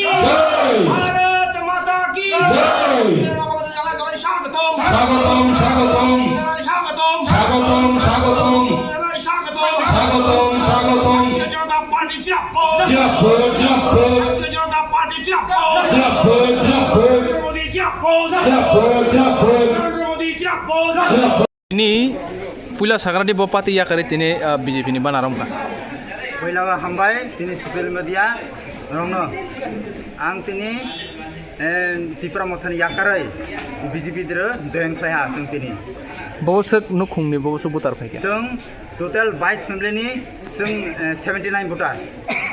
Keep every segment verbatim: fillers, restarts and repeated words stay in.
জয়। ভারত মাতা কি জয়। স্বাগতম, স্বাগতম। স্বাগতম, স্বাগতম। স্বাগতম, স্বাগতম। স্বাগতম, স্বাগতম। ভারতীয় জনতা পার্টি জিন্দাবাদ। জিন্দাবাদ, জিন্দাবাদ। ভারতীয় জনতা পার্টি জিন্দাবাদ। জিন্দাবাদ, জিন্দাবাদ। নরেন্দ্র মোদী জিন্দাবাদ। জিন্দাবাদ, জিন্দাবাদ। নরেন্দ্র মোদী জিন্দাবাদ। জিন্দাবাদ। Tini puila sakrani bo party yakarwi tini, ah, B J P ni bana romkha. Puila o hambai chini social media rokno. Ang tini, eh, Tipra Mothani yakarwi B J P dro join khlaiha chwng tini. Bo swk nukhungni bo swk voter phaikha. Chwng total bais family ni chwng, eh, seventy nine voter.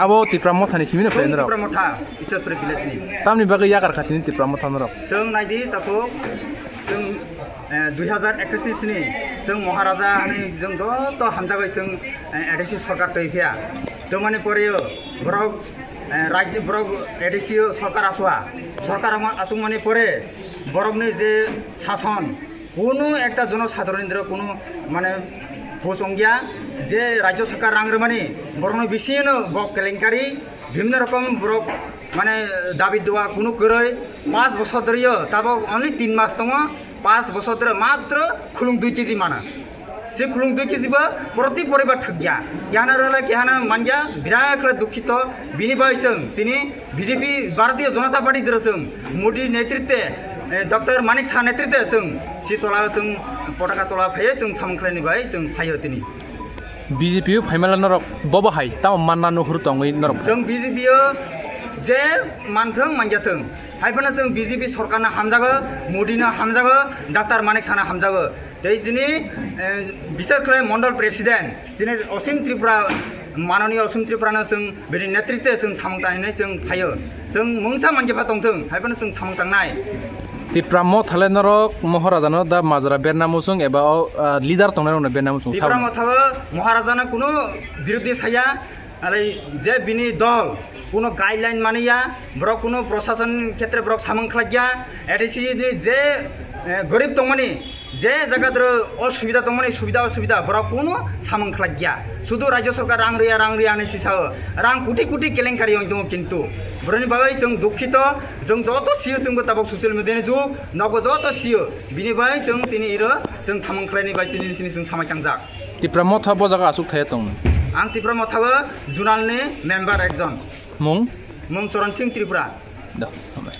Abo Tipra Mothani simi no Chwng phainai rok. Tipra Motha, Ishwaswari village ni. Tamni bagwi yakar kha tini Tipra Motha norok. Chwng naidi takhuk, chwng, eh, dui hazar ekwis ni sini chwng Maharaja hani chwng joto hamjagwi chwng, eh, A D C sorkar twi phiya. Twmani poreo borok, eh, rajyo borok A D C o sorkar asuha. Sorkar ama-, asukmani pore borokni je sason, kunu ekta jono sadharon ni kunu mane hus ongya je rajyo sorkar rang rwmani borokno bisingno bok kelenkari bibhinno rokom borok mane dabi dua kunu kwrwi pas bosor dhoriyo tabok only tin mas tongo, pas bosor dhori matro khulung dui kg mana. Se khulung dui kg bo proti poribar thwkya. Kehana rwla kehana manya, birat khle dukhito. Bini bai chwng tini B J P, Bharatiya Janata Party dro chwng Modi netritwe, eh, Doctor Manik Saha netritwe chwng si tola chwng potaka tola phaiwi chwng samung khlaini bai chwng phaio tini. B J P o phaimala norok bobo hai tamo manna nuhur tongwi norok. Chwng B J P o je manthwng manjathwng. Haiphano chwng B J P sorkarno hamjago, Modino hamjago, Doctor Manik Sahano hamjago. Tei chini, eh, bisas khlai mondol president, chini Osim Tripura, manoniyo Osim Tripurano chwng bini netritwe chwng samung tanginai chwng phaio. Chwng mungsa manjepha tongthwng, haiphano chwng samung tangnai. Tipra Motha le norok Maharajano da majra berna muchung eba o, ah, leader tongnai rokno berna muchung Tipra sao. Mothao Maharajano kuno birodhi saya, Alai je bini dol kuno guideline maniya, borok kuno prosason khetre borok samung khlaiya, A D C ni je, eh, gorib tongmani, je jaga doro osubida tongmani, subida osubida borok kuno samung khlaiya. Sudu rajyo sorkar rang rwya, rang rwya hinwi sisao, rang koti koti kelenkari wng tongo kintu. Boroni bagwi chwng dukhito, chwng joto sio chwngbo tabok social media ni jug, nokbo joto sio. Bini bai chwng tini iro chwng samung khlaini bai tini sini chwng samai kangjak. Tipra Motha bo jaga aswk thaya tong? Ang Tipra Motha o zonal ni member ekjon. Mung? Mung Charan Singh Tripura. Da, hambai.